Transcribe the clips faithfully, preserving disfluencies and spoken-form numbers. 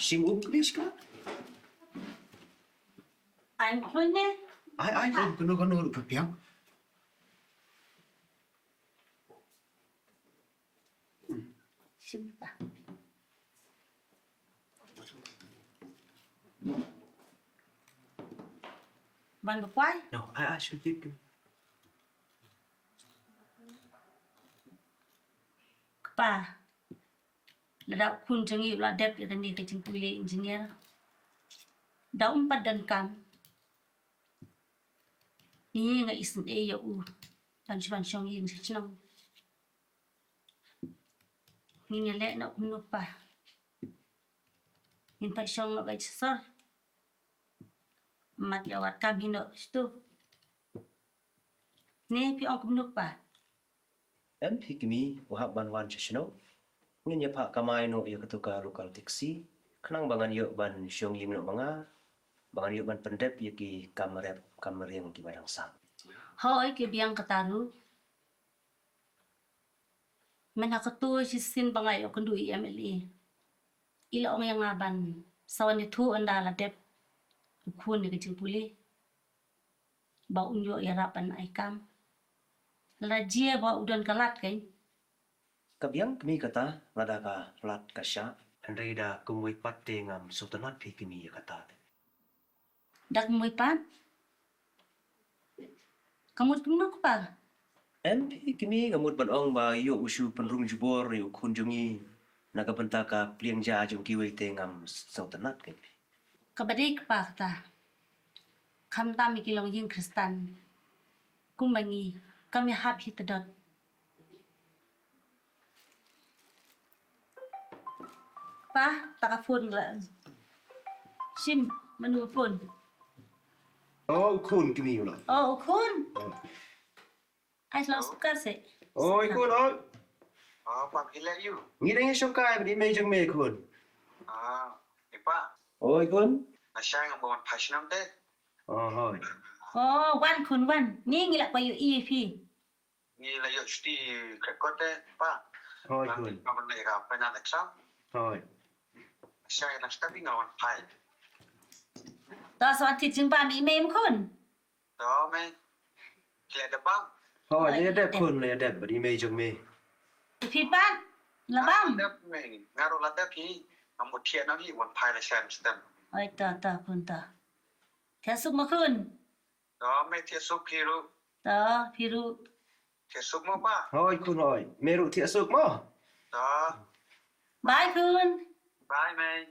Shim um kbis ka. Ai khun ne. Ai ai, kano kano ruh ka piang. Shim ka. Ban ba kwai? No, ai ai, shim tip. Kpa. Lada u khun jong ngi u la dep ïa kane ka jingpule engineer, da um pat donkam. Ngi nga isynei ïa u ban shu ban shong ïing sha shnong. Ngin ïaleh noh kumno kpa? Ngin peit shong noh beit sha sor. Mat ïa wat kam hi noh shatu. Ne phi ong kumno kpa? Em phi kmie, u hap ban wan sha shnong. Ngin ïa phah kamai noh ïa katu ka local taxi khnang ba ngan ïoh ban shong ïing noh ma nga, ba ngan ïoh ban pyndep ïa ki kam rep kam riang kiba dang sah. Hooid, ki biang kata ruh. Mynta katu shisien ba nga ïoh kynduh ïa i M L A, i la ong ïa nga ban sa wan ïathuh ynda la dep u khun ïa ka jingpule, ba un ïoh ïarap ban ai kam. La jia ba u don ka lad keiñ. Ka biang kmie kata, lada ka lad ka shah. Hynrei da kumwei pat te ngam sngewtynnat phi kmie ïa kata. Da kumwei pat? Ka mut kumno kpa? Em phi kmie, ka mut ban ong ba ïoh u shu pynrung jubor ïa u khun jong ngi na ka bynta ka pliang ja jong kiwei te ngam sngewtynnat keiñ phi. Kaba dei kpa kata. Khamtam ïa ki longïing Khristan kumba ngi, kam ïahap hi tdot. Pa, ta ka phone la. Shim, mano phone? Oh, u khun kmie u la. Oh, u khun. Oh. Ai, la suka se. Oh, i khun, oh. Oh, pa, phi leh aïu? Ngi dang ïa shongkai bad i mei jong me, khun. Ah, i pa. Oh, i khun. Nga shai nga ba wan phai shnong te. Oh, hooid. Oh, wan khun wan. Ngi ngi la poi ïohi ïa phi. Ngi la ïoh shuti khat kot te, pa. Hooid, khun. Nga ban leh ka final exam. Hooid. Shai na step nga wan phai. To sa wan thied jingbam ïa i mei em khun. To mei. Ki la dep bam? Hooid, la dep khun, la dep bad i mei jong me. Phi pat la bam? Dep mei, nga ruh la dep hi. Nga mut thiah noh hi, wan phai la shai na step. Oi, to to khun to. Thiah suk mo khun. To mei, thiah suk phi ruh. To phi ruh. Thiah suk mo pa. Hooid khun hooid. Me ruh thiah suk mo. To. Bye khun. Bye mei.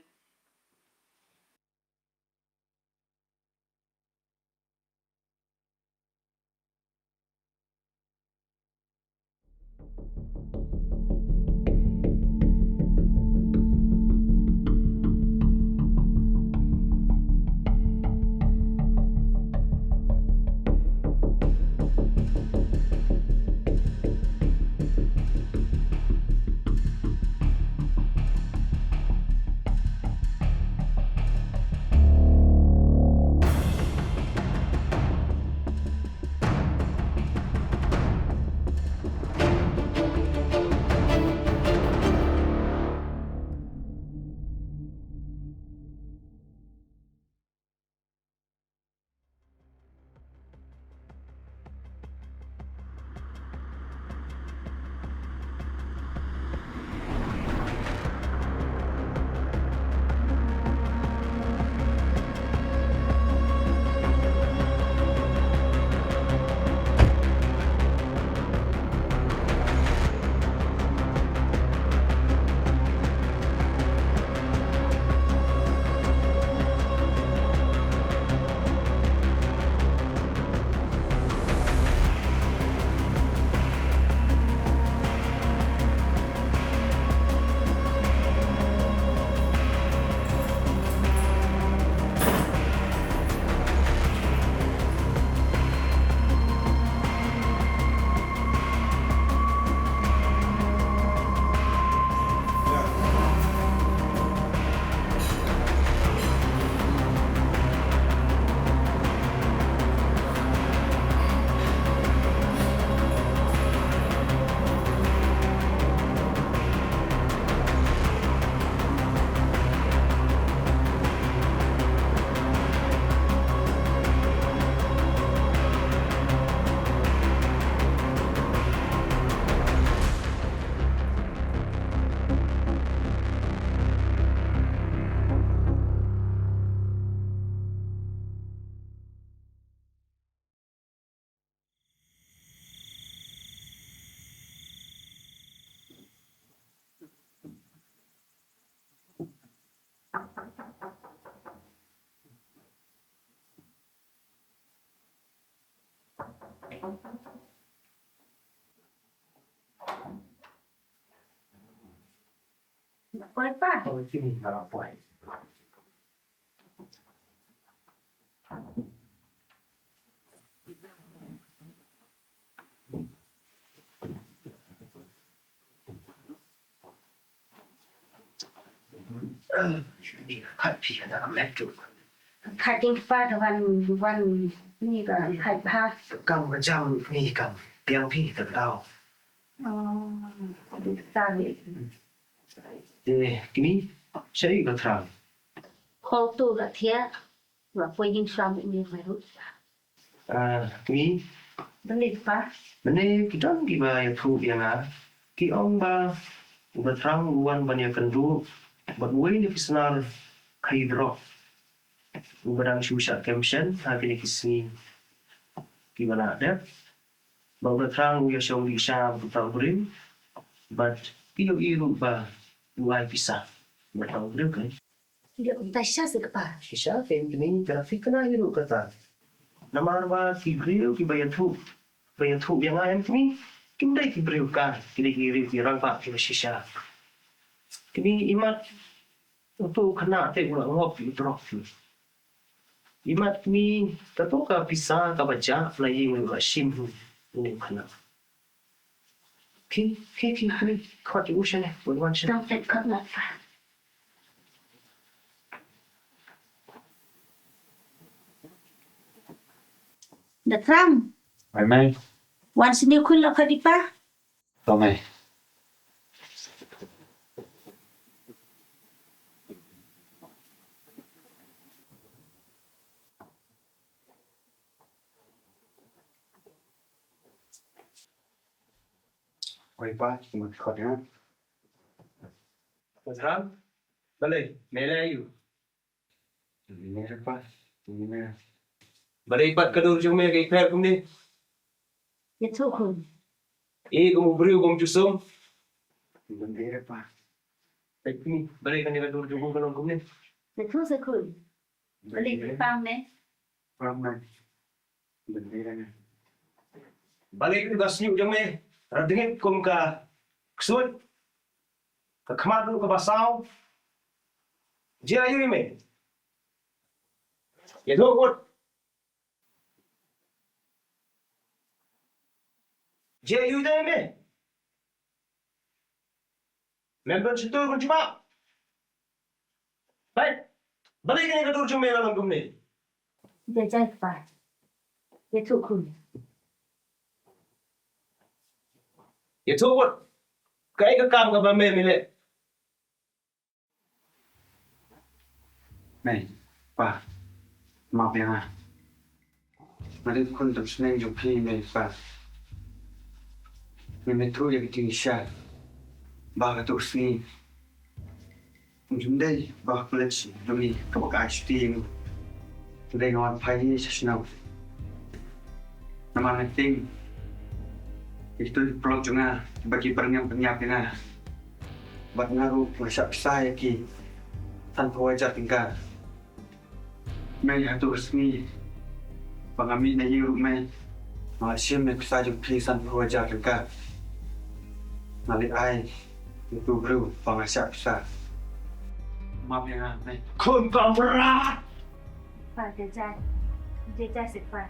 Poi pa. Khat phi da met tu. Khat ding pa da wan wan ni ba khat pa. Kam ka jam ni kam piang phi da tau. Oh, sorry. Eh, kini, shaei ka thrang? Hol tu ka thiah, ba poi ïing shwa mih mih mai ruh. Ah, kini. Beli pa. Mane ki don kiba ïathuh ïa nga. Ki ong ba u Bathrang u wan ban ïakynduh bad uwei na ki snar khaii drok uba dang shu shah kem shen ha kine ki sngi kiba la dep. Ba u Bathrang u ïashong dih sha bad uta u briew. Bad phi ïohi ruh ba u ai pisa bad uta u briew, kan? Ïa, uta shisha se kpa. Shisha, kane kine, ka phi kynmaw hi ruh kata. Namar ba ki briew kiba ïathuh, ba ïathuh ïa nga ïa kine, kim dei ki briew ka, ki dei ki briew ki rangbah kiba shisha. Kine imat uto u khynnah te u la ngop ïa u drok te. Imat kine kato ka pisa kaba jah la ïing ruh la shim hi une u khynnah. Ki, ki, ki, ki, khot ïa u shane, u wan shane. Tang tet khot lat pa. Da Thrang. Mai, mai. Wan shane khun la khot ïa pa. To, mai. Oi pa, ki mut khot nga. Thrang, balei me leh aïu? Me leh pa, me. Balei pat ka dur jong me ka i pher kumne? Ïathuh khun. I kum u briew bym ju sum. Balei pa? Balei kane ka dur jong u ka long kumne? Ïathuh sa khun. Balei ki pang ne? Pang ne. Balei kane ka shñiuh jong me? Radngit kum ka ksuid. Ka khmat ruh kaba saw. Jia aïu ïa me? Ïathuh kut. Jia aïu ïa me? Mem don shyntur khun jubab. Peit. Balei kane ka dur jong me la long kumne? Jai jai pa. Ïathuh khun. Ïathuh kut. Kaei ka kam kaba me me leh? Mei, pa, map ïa nga. Nga dei khun jong u snem jong phi, mei, pa. Nga mih through ïa ka jingshisha ba katto ka sngi. Ym dei ba ka college jong ngi kaba ka ai shuti ïa ngi. Hynrei nga wan phai sha shnong. Namar nga tieng ïa kito ki paralok jong nga ba ki pyrngem pyrngem ïa nga. Bad nga ruh nga shah pisa ïa ki sanphew hajar tyngka. Mei, hato ka sngi ba nga mih na ïing ruh, mei, nga la shim ïa ka pisa jong phi sanphew hajar tyngka. Nga leit ai ïa uto u briew ba nga shah pisa. Map ïa nga, mei. Khun ka mrad! Pa, jai jai. Jai jai seh pa.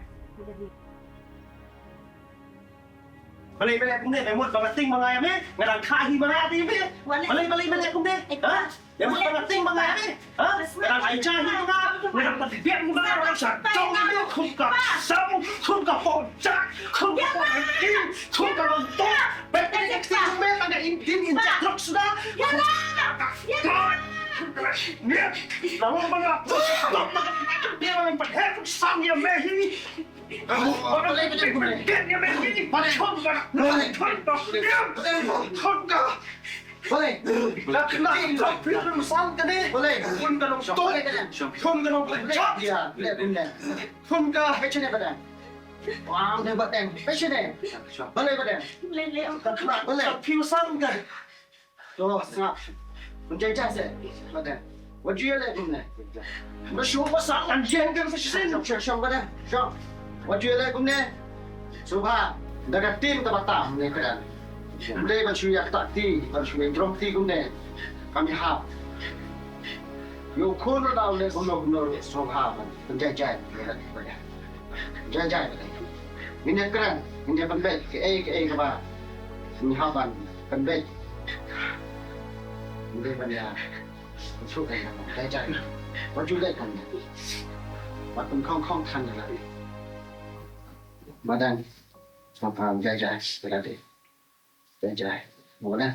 Balei me leh kumne, me mut ba nga tieng ba nga ïa me? Nga dang kha hi ba nga ïa me. Balei, balei me leh kumne? Ha? Me mut ba nga tieng ba nga ïa me? Ha? Nga dang ai ja hi ba nga. Nga dang pat biang ba nga, nga dang sha dong ïa me. Khun ka sam, khun ka pong ja, khun ka pong ja, khun ka long to. Bad ka tieng jong me tang ka im tim in ja drok suda. Khun ka, khun ka, ne, na long ba nga, ba nga, ba nga pat her sam ïa me hi. To, sngap. Pynjah jah seh. Wat ju ïaleh kumne. Ba shu ba sa kan jen kan sa shisien. Shong, shong, shong, ba da. Shong. Wat ju ïaleh kumne. Sngewbha da ka ktien kaba tam ne kren. Ym dei ban shu ïa ktah kti, ban shu ïa jrong kti kumne. Kam ïahap. Ïa u khun ruh da u leh kumno kumno ruh sngewbha ban pynjai jai. Jai jai. Ngin ïa kren, ngin ïa pynbeit kaei kaei kaba ngin hap ban pynbeit. Ym dei ban ïa shu jai jai. Wat ju leh kumne. Wat pynkhong khong than ïa la. Ba dang. Sngewbha jai jai, jai jai. Jai jai. Mo na.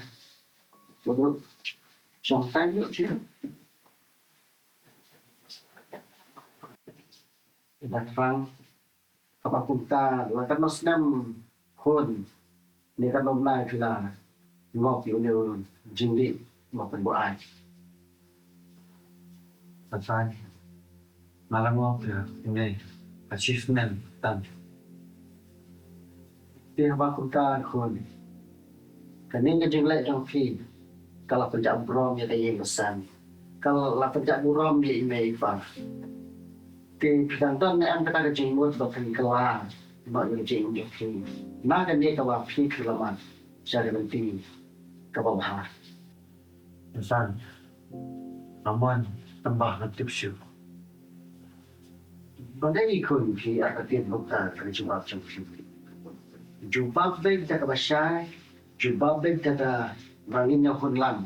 Mo na. Shong tan ïoh sih. Ba thrang. Kaba kumta, la katno snem khun. Ne katno bnai phi la ngop ïa une u jingleh ba pynbuaid. Ba thrang. Nga la ngop ïa une achievement tan. Te haba kumta khun, kane ka jingleh jong phi ka la pynjah burom ïa ka ïing ka sem, ka la pynjah burom ïa i mei i pa. Te phi dang don ne em kata ka jingmut ba phin kylla noh ïa ka jingim jong phi na kane kaba phi phi la mad sha ka lynti kaba bha? Insan, nga mon tang ba ngan tip shuh. Balei khun phi ïa ka tip bok ta ka jubab jong phi? Jubab beit da kaba shai, jubab beit da kaba ngin ïa hun lang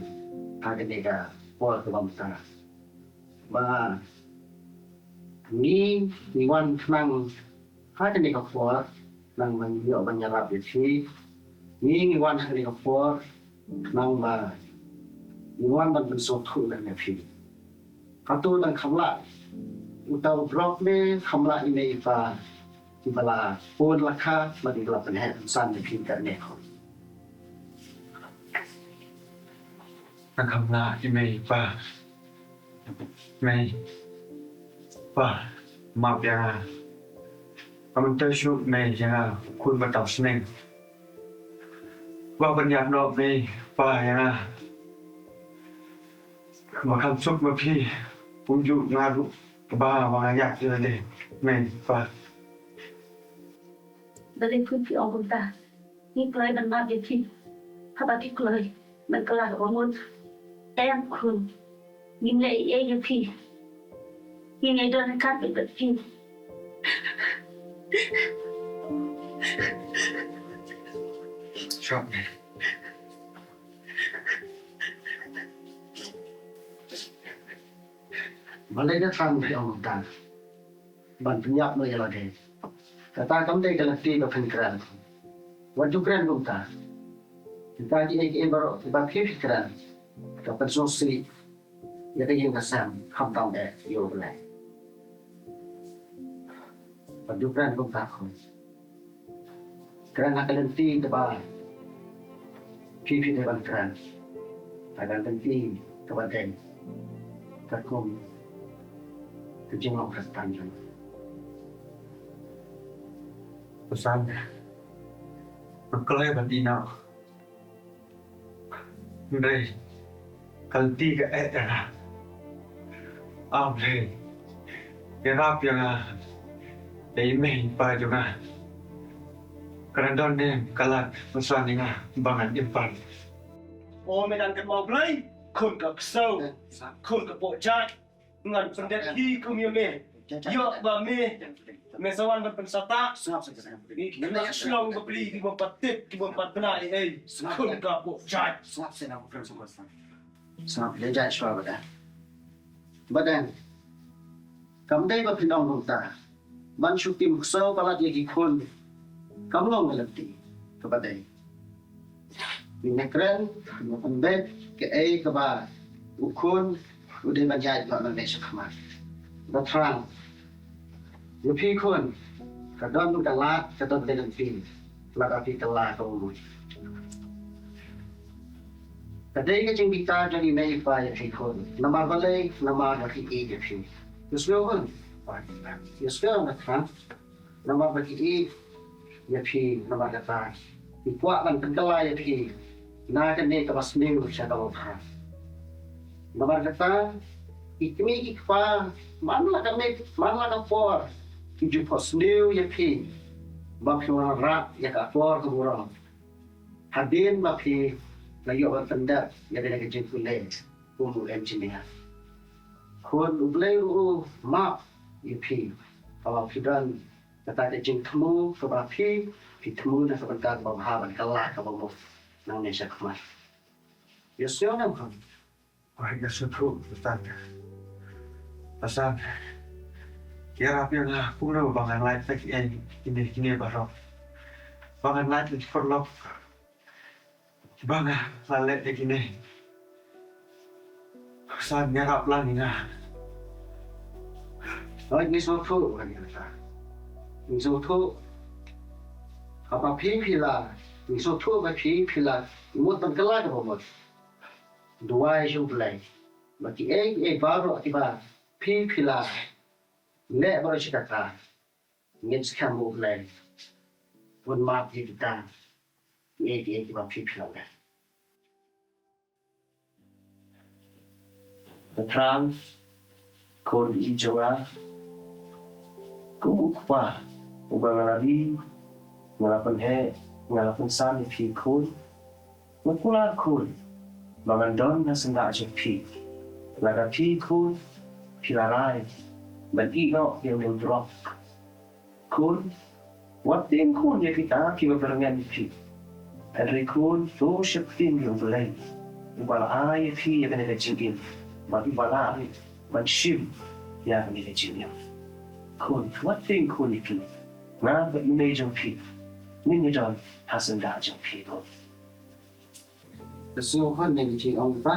ha kane ka por kaba mynta. Ba ngi, ngi wan khnang ha kane ka por khnang ban ïoh ban ïarap ïa phi. Ngi, ngi wan ha kane ka por khnang ba ngi wan ban pynsngewthuh lem ïa phi. Hato dang kham lah uta u brok ne kham lah i mei i pa kiba la pun la kha bad kiba la pynheh pynsan ïa phi katne khun? Dang kham lah i mei i pa. Mei, pa, map ïa nga. Ka mynta shuh mei ïa nga, khun ba tam sneng. Ba pynïap noh mei, pa ïa nga. Ba kham suk ma phi, kumjuh nga ruh, ba, ba nga ïap ïa lade, mei, pa. Balei khun phi ong kumta? Ngi kloi ban map ïa phi. Haba phi kloi ban kylla kaba mut. Em khun. Ngim leh ei ei ïa phi. Ngin ïai don ryngkat bad phi. Shop. Balei da thrang phi ong kumta? Ban pynïap noh ïa lade. Kata kam dei ka lynti ba phin kren. Wat ju kren kumta. Kita kiei kiei baroh kiba phi phi kren, ka pynsngewsih ïa ka ïing ka sem, khamtam eh ïa U Blei. Wat ju kren kumta khun. Kren ha ka lynti kaba phi phi dei ban kren. Ha ka lynti kaba dei katkum ka jinglong Khristan jong nga. Pynsan, nga kloi ban ïeh noh. Hynrei ka lynti ka eh ïa nga. A Blei, ïarap ïa nga, ïa i mei i pa jong nga. Ka dang don ne ka lad pynsan ïa nga ba ngan im pat? O me nang kynmaw Blei, khun ka ksew, khun ka poh jait. Ngan pyndep hi kum ïa me. Ïoh ba me, me sa wan ban pynsahtah. Ngi ki khynnah shnong bapli ki bym pat tip, ki bym pat bna ei ei. Khun ka poh jait. Sngap, ïa jait shuwa ba dang. Ba dang. Kam dei ba phin ong kumta. Ban shu tim ksew palat ïa ki khun. Kam long ka lynti kaba dei. Ngin ïa kren, ngin ïa pynbeit kaei kaba u khun u dei ban ïaid noh nangne shakhmat. Ba thrang. Ïa phi khun, ka don ka lad, ka don ka lynti. Lada phi kylla kaba mut. Ka dei ka jingbitar jong i mei i pa ïa phi khun. Namar balei, namar ba ki ïeit ïa phi. Ïohsngew khun. Ïohsngew, ba thrang. Namar ba ki ïeit ïa phi, namar kata ki kwah ban pynkylla ïa phi na kane kaba sniew sha kaba bha. Namar kata ki kmie ki kpa, man la ka miet, man la ka por, ki ju phohsniew ïa phi. ba phi wanrah ïa ka por ka burom hadien ba phi la ïoh ban pyndep ïa kane ka jingpule kum u engineer. Khun, U Blei ruh u map ïa phi haba phi don kata ka jingthmu kaba phi phi thmu na ka bynta kaba bha ban kylla kaba mut nangne shakhmat. Ïa sngewbha. Oi, nga sngewthuh, Pastor. Pastor, ïarap ïa nga kumno ba ngan lait ïa kine, kine baroh. Ba ngan lait ïa ki paralok ba nga la leh ïa kine. Pastor, ïarap lang ïa nga. Oi, ngi sngewthuh, ngi sngewthuh. Haba phi phi la, ngi sngewthuh ba phi phi la mut ban kylla kaba mut. Duwai sha U Blei ba kiei kiei baroh kiba phi phi la leh baroh shi katta, ngin skhem ba U Blei un map ïa kita kiei kiei kiba phi phi la leh. Tang khun ïeit jong nga, kum u kpa uba nga la ri, nga la pynheh, nga la pynsan ïa phi khun. Nga kular khun ba ngan don ha syndah jong phi. Lada phi khun phi la rai ban ïeh noh ïa u nongdrok, khun, wat tieng khun ïa kita kiba byrngem ïa phi. Hynrei khun, to sheptieng ïa U Blei uba la ai ïa phi ïa kane ka jingim bad uba lah ban shim ïa kane ka jingim. Khun, wat tieng khun ïa phi. Nga bad i mei jong phi ngin ïadon ha syndah jong phi khun. Ka sngewhun ne ka jingong i pa.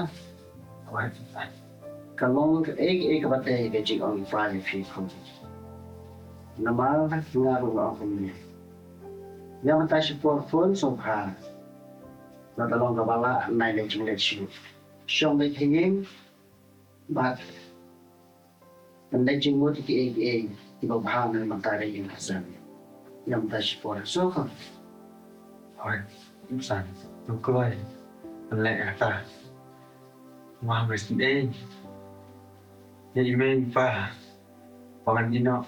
Ka long kaei kaei kaba dei ka jingong i pa ïa phi khun. Namar nga ruh nga ong kumne. Ïa mynta shipor khun sngewbha. Lada long kaba lah nai leh jingleh shuh. Shong beit ha ïing bad pynleit jingmut ïa kiei kiei kiba bha na ka bynta ka ïing ka sem. Ïa mynta shipor sngewbha. Hooid, u san, u kloi pynleit ïa kata. Wan beit sngewbha ïa i mei i pa ba ngan ïeh noh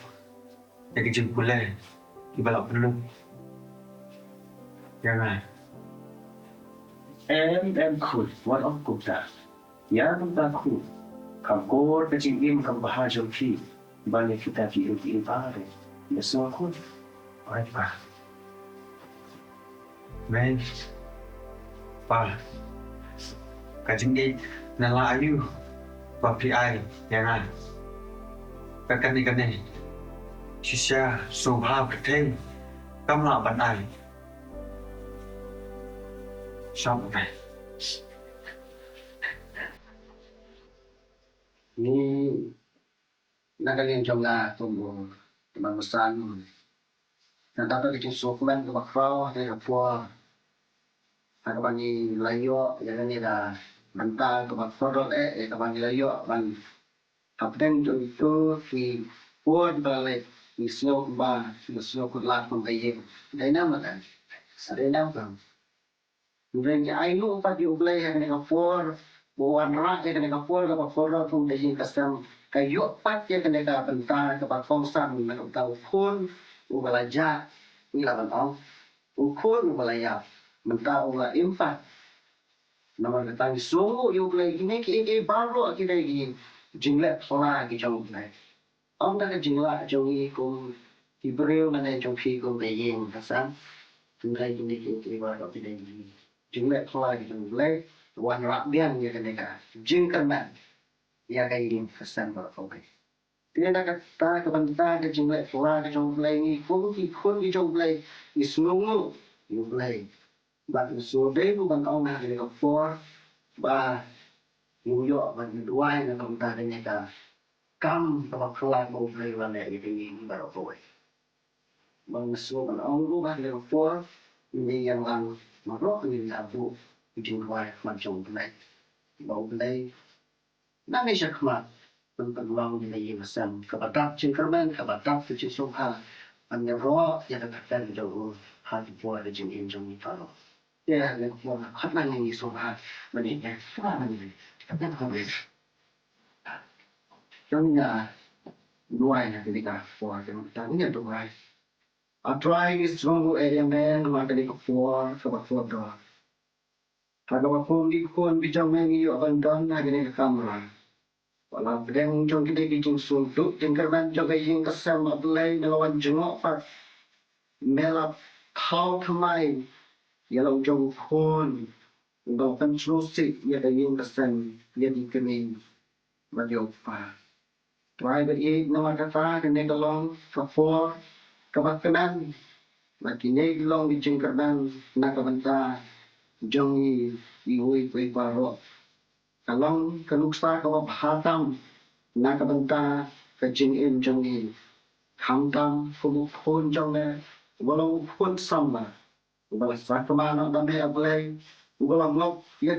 ïa ka jingpule kiba la pynlut ïa nga. Em, em khun, wat ong kumta. Ïa mynta khun, kam kor ka jingim kaba bha jong phi ban ïa kita kiei kiei baroh. Ïa sngewbha khun. Oi pa. Mei, pa, ka jingïeit na la aïu ba phi ai ïa nga? Ka kane kane shisha sngewbha pyrthei kam lah ban ai. Shong beit. Ni na ka liang jong nga kum u nongsan. Nangta ka jingsngewkmen kaba khraw ha kane ka por ha kaba ngi la ïoh ïa kane ka bynta kaba kordor eh ïa kaba ngi la ïoh ban hapdeng jong kito ki por ba la leit ngi sngew kumba ngi sngew kut lad kum ka ïing. Dei ne em? Dei ne em? Hynrei ngi ai nguh pat ïa U Blei ha kane ka por ba u wanrah ïa kane ka por kaba kordor kum ka ïing ka sem. Ka ïoh pat ïa kane ka bynta kaba kongsan na ka bynta u khun uba la jah, ngi lah ban ong u khun uba la ïap. Mynta u la im pat. Namar kata ngi sngewnguh ïa U Blei, kine kiei kiei baroh ki dei ki jingleh phylla ki jong U Blei. Ym da ka jinglah jong ngi kum ki briew lane jong phi kum ka ïing ka sem. Hynrei kine kiei kiei baroh ki dei ki jingleh phylla ki jong U Blei, wanrah biang ïa kane ka jingkyrmen ïa ka ïing ka sem baroh kawei. Te na kata ka bynta ka jingleh phylla ka jong U Blei, ngi kum ki khun ki jong U Blei ngi sngewnguh ïa U Blei. Bad ngi sngewdei ruh ban ong ha kane ka por ba ngin ïoh ban duwai na ka bynta kane ka kam kaba phylla ba U Blei u la leh ïa kane baroh kawei. Ba ngi sngew ban ong ruh ha kane ka por ngin ïeng lang baroh ngin ïa buh ka jingduwai ha khmat jong U Blei. Ba U Blei nangne shakhmat ban pynlong ïa ka ïing ka sem kaba dap jingkyrmen, kaba dap ka jingsngewbha, ban ïaroh ïa ka kyrteng jong u ha ki por ka jingim jong ngi baroh. Te ha kane ka por khatlang ngi sngewbha ban ïa ka kyrteng jong ngi. Jong ngi ïa duwai ha kane ka por jong ngi ïa duwai. A Trai, ngi sngewnguh ïa me namar kane ka por kaba kordor. Ha kaba kum ki khun ki jong me ngi ïoh ban don ha kane ka kamra. Wat la pdeng jong kine ki jingsngewthuh jingkyrmen jong ka ïing ka sem, A Blei, me la wan jngoh pat. Me la thaw thymmai ïa la u jong u khun uba la pynsngewsih ïa ka ïing ka sem, ïa ki kmie bad ïa u kpa. Trai ba ïeit, namar kata kane ka long ka por kaba kmen, bad kine ki long ki jingkyrmen na ka bynta jong ngi iwei pa iwei baroh. Ka long ka nuksa kaba bha tam na ka bynta ka jingim jong ngi, khamtam kum u khun jong me uba long u khun samla, uba la sakma noh da me, A Blei, uba la ngop ïa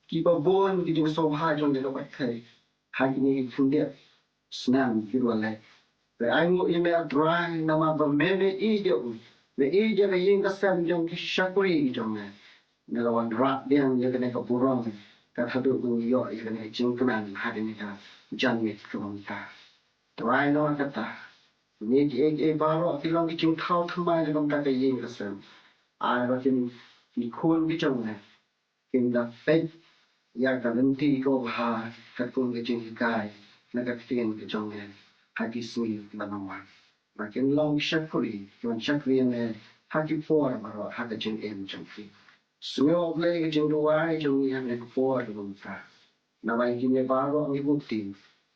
kiba bun ki jingsngewbha jong ka pyrthei ha kine ki khyndiat snem ki ba la leit. Te ainguh ïa me, A Trai, namar ba me, me ïeit ïa u, me ïeit ïa ka ïing ka sem jong ki shakri jong me. Me la wanrah biang ïa kane ka burom, ka haduh ba ngi ïoh ïa kane ka jingkmen ha kane ka janmiet kaba mynta. Trai, namar kata, kine kiei kiei baroh ki long ki jingthaw thymmai na ka bynta ka ïing ka sem. Ai ba kin, ki khun ki jong me kin da peit ïa ka lynti kaba bha katkum ka jinghikai na ka ktien ka jong me ha ki sngi kiban wan. Ba kin long ki shakri kiban shakri ïa me ha ki por baroh ha ka jingim jong ki. Sngew, A Blei, ka jingduwai jong ngi ha kane ka por kaba mynta. Naba ïa kine baroh ngi buti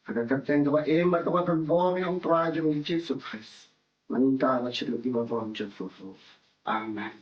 ha ka kyrteng kaba im bad kaba don bor ïa U Trai jong ngi Jisu Khrist, mynta bad shaduh kiba bun jong u. Amen.